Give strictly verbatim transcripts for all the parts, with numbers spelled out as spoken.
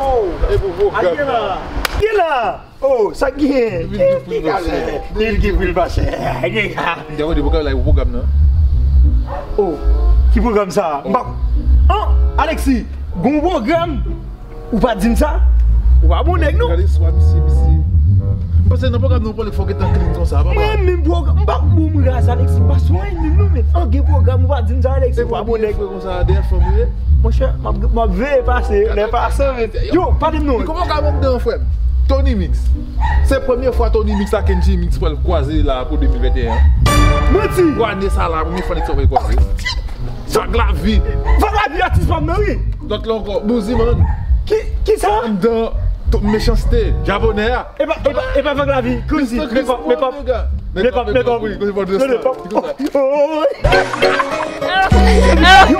Oh, e pou pwogram. Gen la. Gen la. Oh, sa k gen? Ki, ki ka fè? Li ki pil pa chè. Gen ka. M te konn di pwogram la, e pou pwogram nan. Oh, ki pwogram sa? M pa. An, Alexis, gon pwogram? Ou pa di m sa? Ou pa bon nèg, non? Gade istwa misye, misye. M panse nan pwogram nou pwale fò gentan clean konsa, papa. Mwen menm pwogram, m pa bon moun raz Alexis, m pa sou anyen menm, non, men an gen pwogram, ou pa di m sa, Alexis, ou pa bon nèg. Frè konsa, dèyè fanm ou ye? Monchè, m ap, m ap veye pase, lè pase, men. Yo, pale m non. Kòman w ka ban m dan, frè m? Tony Mix. Se premye fwa Tony Mix ak Kenji Mix pral kwaze la pou de mil venteyen an. Manti! Pou ane sa la, premye fwa nèg sa pral kwaze. Vag Lavi. Vag Lavi atis pa m nan, wi. Lòt la ankò, Bouziman. Ki, ki sa? Anndan, tout mechanste, japonè a. E pa, e pa, e pa Vag Lavi, Crazy, mekòp, mekòp, mekòp, mekòp. Yo,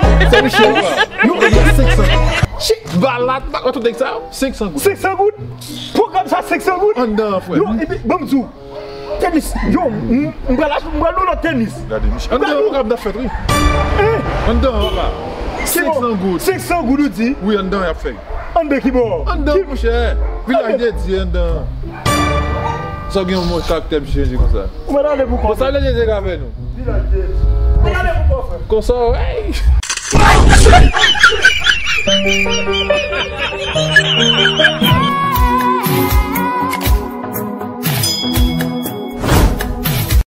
yo, yo, yo, yo, senk san. Shit, balad, ba, tout nèg sa, senk san goud. Senk san goud? Pwogram sa, senk san goud? Anndan, frè. Yo, epi, ban m di w, tenis, yo, m, m pral achte, m pral nou lòt tenis. Gade, Mich-, anndan, pwogram nan fèt, wi. Hein? Anndan, papa. Senk san goud. Senk san goud, ou di? Wi, anndan, y ap fè. Anndan ki bò? Anndan, monchè. Vilaj de Dye anndan. Sa gen yon mwen karaktè misye di konsa. Ou mèt ale pou kò. Konsa Vilaj de Dye ka fè nou. Vilaj de Dye. Ou mèt ale pou kò, frè. Konsa, hey!